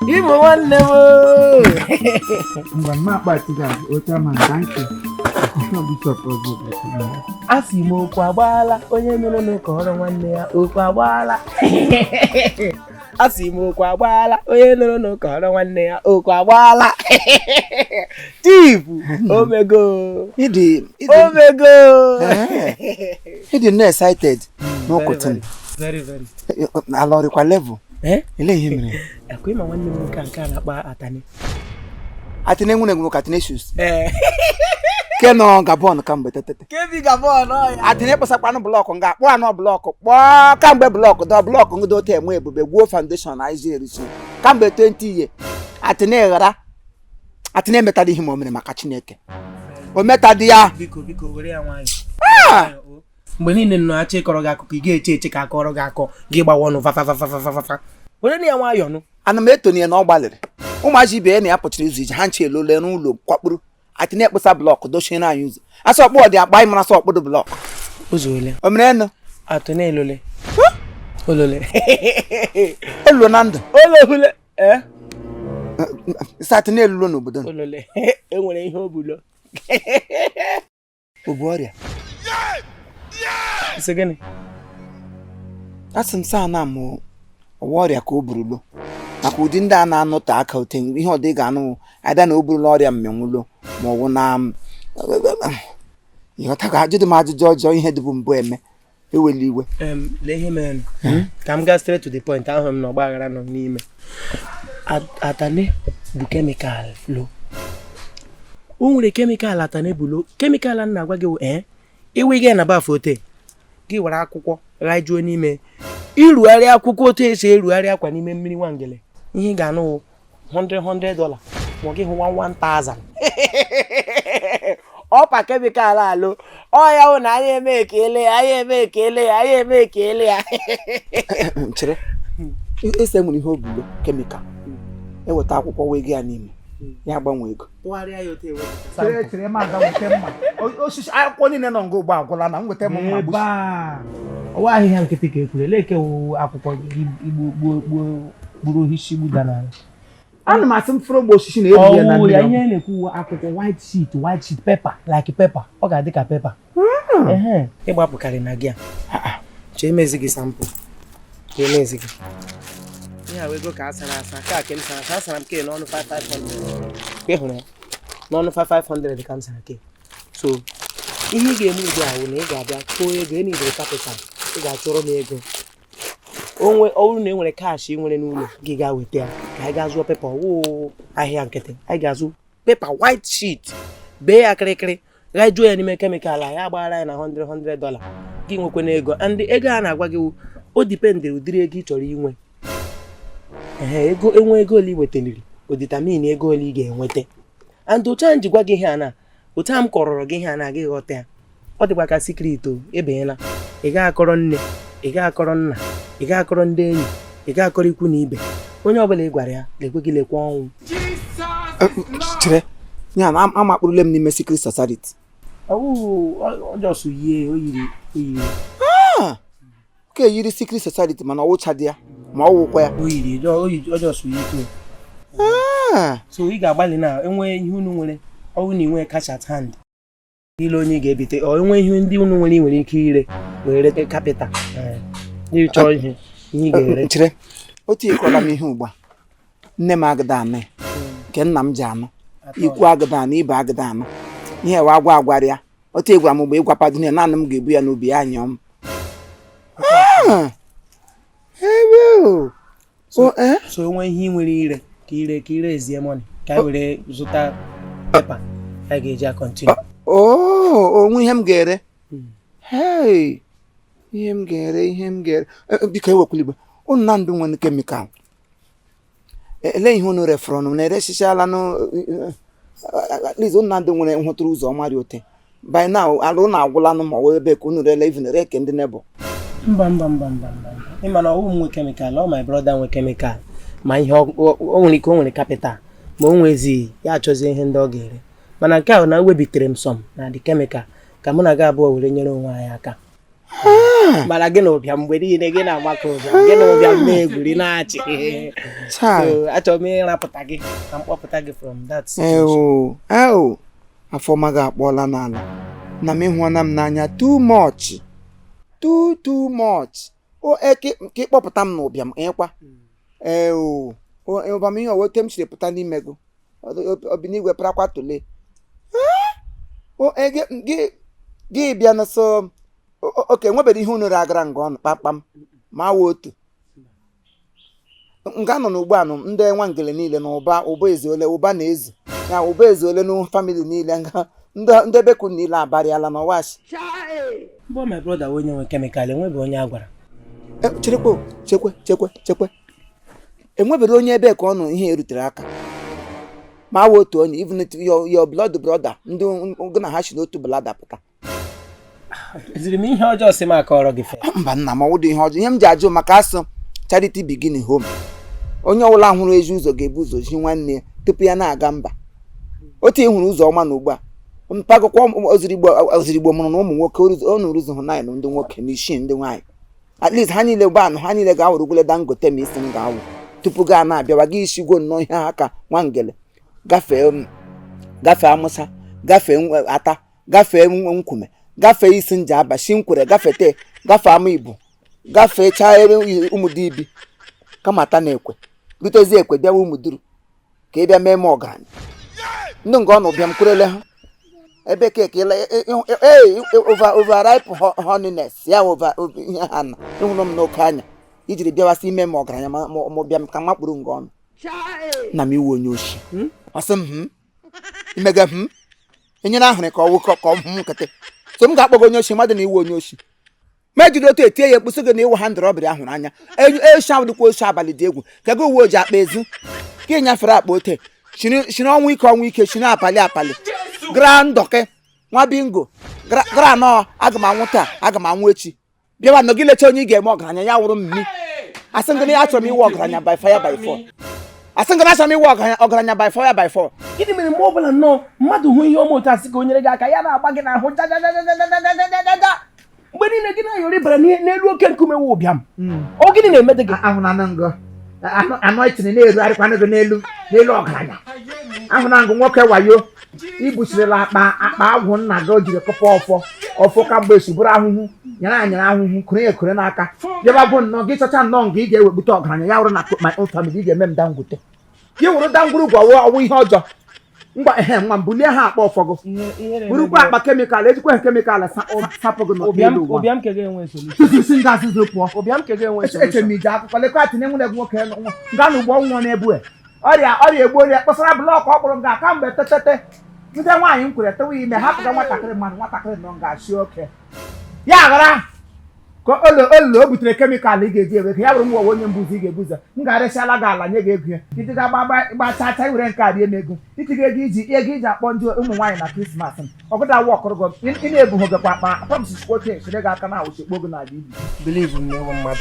Igbo nwanne m oo. Ngwa mma akpati ga otu ama, thank you. Bishop ọzọ. A sị m, okwu agbaala, onye nụrụ n'ụka ọrụ nwanne ya, okwu agbaala. A sị m, okwu agbaala, onye nụrụ n'ụka ọrụ nwanne ya, okwu agbaala. Chief, omego. Ịdị ịdị Omego. Ịdị nnọọ excited n'ụkụtụ. Very, very. Ala ọrịkwa level. Eh? Elee ihe mere? Ekwe ma nwanne m nwoke a nke a na-akpọ Atani. Atine nwere nwere Athanasius. Ee. Ke nọ Gabon kamgbe tetete. Kebi Gabon ọ ya. Atine kpọsakwanụ block nga akpọ anọ block kpọọ kamgbe block dọ block ngdo ote enwe ebube gwuo foundation na izi erisi kamgbe 20 year. Atine ghara Atine emetala ihe ma o mere maka Chineke o metadị ya. Biko, biko, were ya nwayọ. Mgbe niile nọ achọ ịkọrọ gị akụkọ, ị ga-eche eche ka akọrọ gị akọ, gị gbawa ọnụ fafafafafafa. Were na ya nwayọ nụ. Ana m etoni ya na ọ gbalịrị. Ụmụazị ibe ya na ya pụchara ụzọ ije ha nche elole n'ụlọ kwakpuru. Atine ekposa block dochie anyị ụzọ asọ ọkpụ dị akpa anyị mara asọ ọkpụdụ block. Ụzọ ole? O mere enu. Atụ na elole olole. Olulo na ndụ. Olole ee. Isi Atine elulo n'obodo nụ. Olole enwere ihe o bulo. O bu ọrịa? Isi gịnị? Asị m saa na mụ ọwa ọrịa ka o burulo maka ụdị ndị a na-anọte aka ote ihe ọ dị ga-anụ ada na o burula ọrịa mmenwulo ma ọ bụ na ịghọtago. Ajụdị m ajụjụ ọjọọ, ihe dịbụ mbụ eme ewela iwe. Lee ihe mere ka m gaa straight to the point. Ahụrụ m na ọgba aghara nọ n'ime. Atane bụ chemical lo. O nwere chemical Atane bụ lo. Chemical a na-agwa gị wụ, ee, iwe gị na bath ote gị were akwụkwọ ghajuo n'ime, irugharị akwụkwọ otu esi erugharị akwa n'ime mmiri nwangele, ihe ị ga-anụ wụ 100 100 dollar ma ọ gị hụ 1 1000. Ọpa chemical alụ ọ ya wụ na anyị eme ekele ya, anyị eme ekele ya, anyị eme ekele ya. Chere, ese nwere ihe obulo chemical eweta akwụkwọ wee gị ya n'ime ya gbanwee ego. Tụgharịa ya otu ewepụta. Chere, chere, ma aga weta mma. Osisi akwụkwọ niile nọ nga ugbu agwụla na m weta m mma. Ebe a ọwa ahịhịa nkịtị ka ekwuru eleke wụ akwụkwọ gị igbu gbuo gbuo gburu osisi gbuda n'ala. Ana m asị m fụrụ ogbe osisi na ebi ya na Ọwụ ya mmiri. ihe na-ekwu wụ akwụkwọ white sheet, white sheet paper, like paper, ọ ga-adị ka paper. Ehe, ịgbapụkarị na gị a chee emezi gị sample ka emezi gị ihe a wee ego ka a sara asa ka ke m sara asa. Asara m ke n'ọnụ 5500 ka ị hụrụ ya n'ọnụ 5500 ka m sara ke. So ihe ị ga-eme ugbu a wụ na ị ga-abịa tụọ ego enyi ibere capital. Ị ga-achọrọ m ego onwe. Ọ bụrụ na e nwere cash ị nwere n'ụlọ gị, gaa weta ya ka anyị gaa zụọ paper. Wụ ahịa nkịtị, anyị ga-azụ paper white sheet, bee ya kịrịkịrị, ghajuo ya n'ime chemical a, ya agbara ya na 100 100 dollar. Gị nwekwana ego and ego a na-agwa gị wụ, o dependịrị ụdịrị ego ị chọrọ inwe. Ehe, ego enwe ego ole ị wetaliri o determine ego ole ị ga-enweta. And otu a m ji gwa gị ihe a na otu a m kọrọrọ gị ihe a na gị ghọta ya, ọ dịkwa ka secret o ebenyela. Ị ga akọrọ nne, ị ga akọrọ nna, ị ga akọrọ ndị enyi, ị ga akọrọ ikwu na ibe. Onye ọbụla ị gwara ya lekwe gị lekwa ọnwụ. Chere, ya na amakpụrụle m n'ime secret society. Ọwụ ọjọsụ yie o yiri o yiri. Ka eyiri secret society mana ọwụcha dị ya ma ọ wụkwa ya. O yiri ọjọsụ yie too. So ị ga-agbalị na enwee ihe unu nwere. Ọwụ na ị nwee cash at hand ile onye ị ga-ebite, ọ enwee ihe ndị unu nwere ị nwere ike ire were rete capital ịchọ ihe ihe ị ga-ere. Chere, otu ịkọla m ihe ugbu a, nne m agada anụ ya nke nna m ji anụ, ikwu agada anụ, ibe agada anụ, ihe wa agwa agwara ya. Otu ịgwara m mgbe ịgwapadụ ya, naanị m ga-ebu ya n'ubi ya nyụọ m. Ah! Ebe o. O, eh? So enwee ihe ị nwere ire ka ire ka ire ezie money ka anyị were zụta paper anyị ga-eji a-continue. Oh, onwe ihe m ga-ere. Hey, ihe m ga-ere, ihe m ga-ere. Biko ewekwala igwe unu na ndụ nwere chemical. Elee ihe unu refọrọ nụ na-eresichala nụ? At least unu na ndụ nwere nhụtụrụ ụzọ ọma dị ote by now. Ala unu agwụla nụ ma ọ wụ ebe ka unu rele even ree ke ndị nebo. Mba, mba, mba, mba, mba. Ị ma na ọwụ m nwe chemical, ọ my brother nwe chemical. Ma ihe o nwere ike o nwere capital ma o nwezi ya achọzie ihe ndị ọ ga-ere. Mana nke ahụ na ewebitere m some na the chemical ka mụ na gị abụọ were nyere onwe anyị aka. Mana gị na ụbịam mgbe niile, gị na-agbakọ ụbịam, gị na ụbịam na-egwuri na-achị. Chai. So achọrọ m ịrapụta gị ka m kpọpụta gị from that situation. Eo, eo, afọma gị akpọọla n'ala na m ịhụọna m n'anya too much, too too much. O eke ka ịkpọpụta m n'ụbịam ịkwa. Eo, o ụbam ihe owote m siri pụta n'ime gị obinigwe parakwa tole. O ege gị gị bịa na so oke nwebere ihe unu agara nga ọnụ kpamkpam ma awa otu nga nọ n'ugbu a nụ ndị nwa ngele niile na ụba ụba ezuole, ụba na-ezu ya, ụba ezuole na family niile nga ndị beku niile abarịala n'ọwachi. Mbọ my brother onye nwe chemical, enweghị onye a gwara. Cherekwe o, chekwe chekwe chekwe, enwebere onye ebe ka ọ nọ ihe erutere aka ma awa otu onye, even if your blood brother, ndị gị na ha si n'otu blada pụta. Eziri m ihe ọjọọ si m akọrọ gị fe. Mba nna m, ọwụdị ihe ọjọọ ihe m ji ajụ maka asụ charity begin home. Onye ọbụla hụrụ ezi ụzọ ga-ebu ụzọ ji nwanne ya tupu ya na-aga mba. Otu ị hụrụ ụzọ ọma na ugbu a mpagụkwa ozirigbo ozirigbo mụrụ na ụmụ nwoke ọ nụrụ ụzọ hụ nine ndị nwoke na isii ndị nwaanyị, at least ha niile gba anụ ha niile ga-awụrụ gwule Dangote ma isi m ga-awụ tupu gaa na-abịawa gị isigwo nnọọ ihe ha ka nwangele gafee gafee amụsa, gafee ata, gafee nkwume, gafee isi nje aba shi nkwere, gafete, gafee ama ibu, gafee chaa ebe ụmụdibi kama ata na ekwe rutezi ekwe bịawa ụmụduru ka ị bịa mee m ọgaranya. Ndị nga ọ nọ bịa m kwerele ha ebe keke over overripe honiness ya over ihe ha na ịhụrụ m n'oke anya ijiri bịawasị ime m ọgaranya ma ma bịa m ka makpụrụ nga ọnụ na m iwu onye oshi. Ọsị m imega enyere ahụrụ ka ọwụ ka ọ hụ m nkịtị so m ga-akpọ gị onye oshi mmadụ na iwu onye oshi ma ejiri otu etie ya mkpụsị gị na ịwụ ha ndọrọbịrị ahụrụ anya eshi ahụ dịkwa oshi abalị dị egwu ka gị uwe oji akpa ezu ka ị nyafere akpa ote shiri ọnwụ ike ọnwụ ike shiri apali apali gara ndọkị nwa bingo gara anọ aga m anwụ taa aga m anwụ echi bịawa nọ gị lecha onye ị ga-eme ọgaranya ya wụrụ mmi asị ngị na achọrọ m iwe ọgaranya by fire by four, asị ngị na achọrọ m iwe ọgaranya by fire by four. Gịnị mere mgbe ọbụla nnọọ mmadụ hụ ihe ọma otu asị ka o nyere gị aka, ya na-agba gị n'ahụ jajajajajajajajaja mgbe niile gị na-ayọrọ ịbara n'elu oke nkume wụ ụbịam? Ọ gịnị na-emede gị? Ahụnanụ ngụ anointing na-erugharịkwanụ gị n'elu n'elu ọgaranya. Ahụna ngụ nwoke wayo ibusirila akpa akpa agwụ nna gị o jiri kụpa ọfọ ọfọ ka mgbe esi bụrụ ahụhụ nyere anyere ahụhụ kụrụ ya ekure n'aka bịaba bụ nnọọ gị chọcha nnọọ nga ị ga-ewekpute ọgaranya ya wụrụ na my own family ị ga-eme m Dangote gị wụrụ dangwurugwu ọwụ ọwụ ihe ọjọọ ngwa ehe nwa m bulie ha akpa ọfọ gị burukwa akpa chemical ejikwa ha chemical sapụ gị n'elu ụwa. Ụbịam ke ga-enwe solution. Si nga azụzụ pụọ. Ụbịam ke ga-enwe eche m solution. ije akụkọ lekwa tinye nwunye gị nwoke nga na ugbo nwụọ na-ebu ọrịa ọrịa egbu ọrịa kpọsara block ọ kpụrụ nga kamgbe tetete ndị nwaanyị m kwere tewa ime hapụga nwatakịrị mmadụ nwatakịrị nọ nga shi oke ya ghara ka olo olo o butere chemical ị ga-eji ewe ya bụrụ m nwa onye mbuzi ị ga-ebuzo m ga-arịsịala gị ala nye gị ego ya iji ga gba chaa chaa were nke a rie m ego itiga ego iji ego iji akpọ ndị ụmụ nwaanyị na Christmas m ọgụda wọkụrụ gị ị na-ebughị gịkwa akpa apamsiskwote sire gị aka na awụchikpo gị n'ala ibi. Believe m na ewu mmadụ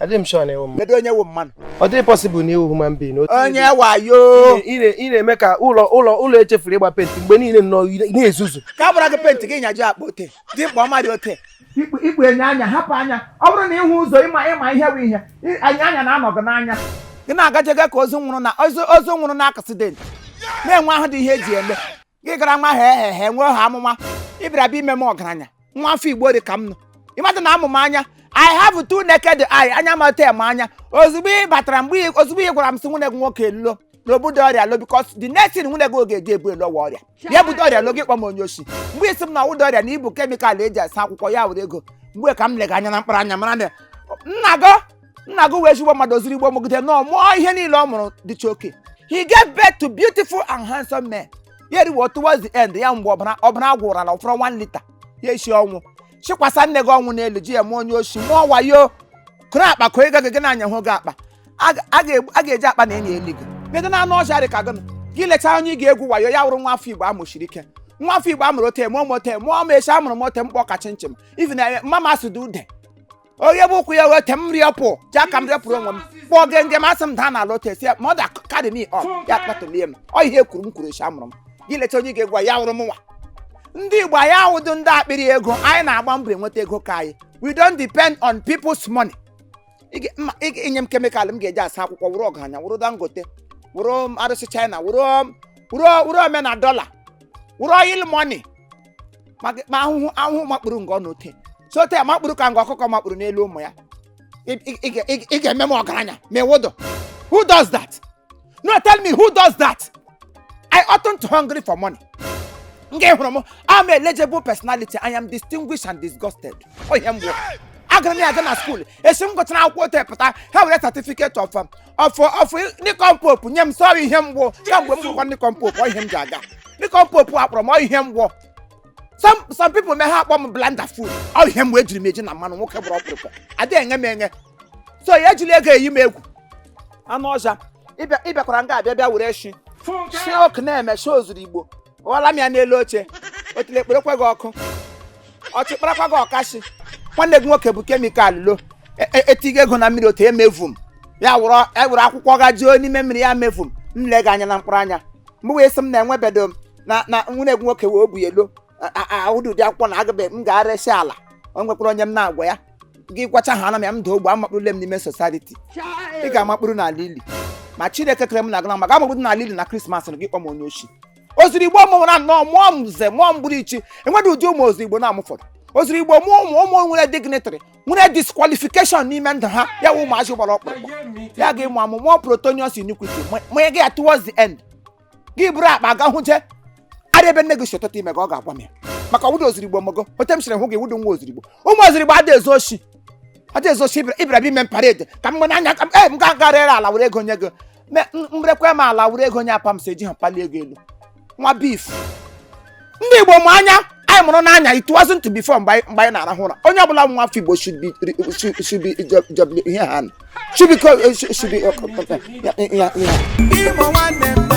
adịghị m sure na ewu mmadụ. Kedu onye wụ mmadụ? Ọ dịghị possible na ewu human being. Onye wayo. Ị na-eme ka ụlọ ụlọ ụlọ echefuru ịgba penti mgbe niile nnọọ ị na-ezuzu. Ka a gbara gị penti gị nyaju akpa ote dị mkpa ọma dị ote. Ikpu ikpu enyo anya hapụ anya ọ bụrụ na ịhụ ụzọ ịma ịma ihe bụ ihe anya anya na-anọ gị n'anya. Gị na-agajega ka ozu nwụrụ na ozu ozu nwụrụ na accident na-enwe ahụ dị ihe eji eme gị gara nwa ha ehe he nwee ha amụma ịbịara bịa ime m ọgaranya nwa afọ igbo dị ka m nọ ịmadụ na amụma anya. I have two naked eye anya mata eme anya ozugbo ị batara mgbe ozugbo ị gwara m sị nwunye gị nwoke elo n'obodo ọrịa lo because the next thing nwunye gị oge eji ebu elo wa ọrịa ya budo ọrịa lo gị kpọ m onye oshi mgbe isi m na ọwụda ọrịa na ibu chemical eji asa akwụkwọ ya were ego mgbe ka m lega anya na mkpụrụ anya mara na nna gị nna gị wee ezigbo mmadụ oziri igbo mụgide nọ mụọ ihe niile ọ mụrụ dịcha oke. He gave birth to beautiful and handsome men ya eriwo towards the end ya mgbe ọbara ọbara gwụrala ụfọrọ 1 liter ya esi ọnwụ chikwasa nne gị ọnwụ n'elu ji ya mụọ onye oshi mụọ wayo kụrụ akpa kụọ ego gị gị na-anya hụ gị akpa a ga-eji akpa na enyi elu gị bido na anụ ọhịa dị ka gịnị gị lechaa onye ị ga-egwu wayo ya wụrụ nwa afọ igbo amụchiri ike nwa afọ igbo amụrụ ote mụọ m ote mụọ m echi amụrụ m ote mkpọ ka chinchin even na mama asụdụ ude onye bụ ụkwụ ya wete m rịọpụ ji aka m rịọpụrụ onwe m kpọọ gị nge masị m daa n'ala ote si ya mother carry me up ya kpatụlie m ọ ihe kwuru m kwuru echi amụrụ m gị lecha onye ị ga-egwu ya wụrụ m nwa ndị igbo anyị awụdụ ndị akpịrị ego anyị na-agba mbọ enweta ego ka anyị We don't depend on people's money. Ị ga-enye m chemical m ga-eji asa akwụkwọ, wụrụ ọgaranya, wụrụ Dangote, wụrụ arụsị China, wụrụ omena dollar, wụrụ oil money. Ma ahụhụ makpuru nga ọ n'ote sote makpuru ka nga ọkụkọ makpuru n'elu ụmụ ya. Ị ga-eme m ọgaranya ma ewodo. Who does that? No, tell me who does that. I oughtn't hungry for money. Nga hụrụ m, I'm a legible personality. I am distinguished and disgusted. Ọ ihe mbụ agara m ya aga na school, esi m gụchara akwụkwọ otu pụta, ha were certificate of nincompoop nye m. Sọrọ ihe mgbu kamgbe m gụkwa nincompoop. Ọ ihe m ji aga nincompoop akpọrọ m. Ọ ihe mgbu some people mee ha akpọ m blanda food. Ọ ihe mgbe ejiri m eji na mmanụ nwoke gbara ọkpụrụkpụ adịghị enye m enye. So ya ejila ego eyi m egwu. Anụ ọja ịbịakwara nga abịa bịa were shi shi ọkụ na-eme shi ozuru igbo ghọla m ya n'elu oche otile ekperekwe gị ọkụ ọchịkparakwa gị ọkashi. Nwanne gị nwoke bụ chemical lo etigo ego na mmiri otu emevu m ya wụrụ ewere akwụkwọ gajuo n'ime mmiri ya mevu m. M lee gị anya na mkpụrụ anya mgbe wee sị m na-enwebedo m na nwunye gị nwoke wee obu elo ahụdị ụdị akwụkwọ na agabe m ga-aresi ala. O nwekwara onye m na-agwa ya gị gwacha ha ana m ya m daa ogbe amakpụrụle m n'ime society. Ị ga-amakpụrụ n'ala ili ma Chineke kere m na agana maka amakpụrụ n'ala ili na Christmas na gị kpọ m onye oshi. Ozuru igbo mụrụ nnọọ mụọ m nze mụọ m gburu ichi enweghị ụdị ụmụ ozuru igbo na-amụfọdụ. Ozuru igbo mụọ ụmụ ụmụ nwere dignitary, nwere disqualification n'ime ndụ ha. Ya wụ ụmụazị gbara ọkpụrụkpụ ya ga ịmụ amụ mụọ protonius iniquity ma gị ya towards the end gị bụrụ akpa ga hụje ara ebe nne gị si ụtụtụ ime ka ọ ga-agwa m ya maka ọwụda ozuru igbo mụgo ote m sịrị hụ gị wụdụ nwa ozuru igbo. Ụmụ ozuru igbo adị ezu oshi, adị ezu oshi. Ịbịara bịa ime parade ka m n'anya ka m ga gara ere ala were ego nye gị mrekwe m ala were ego nye apa m si eji ha palie ego elu nwa beef. Ndị igbo mụ anya anyị mụrụ n'anya. It wasn't before mgbe anyị na-arahụ ụra. Onye ọbụla nwa afọ igbo should be ihe ha should be ya ya. Imo nwanne m.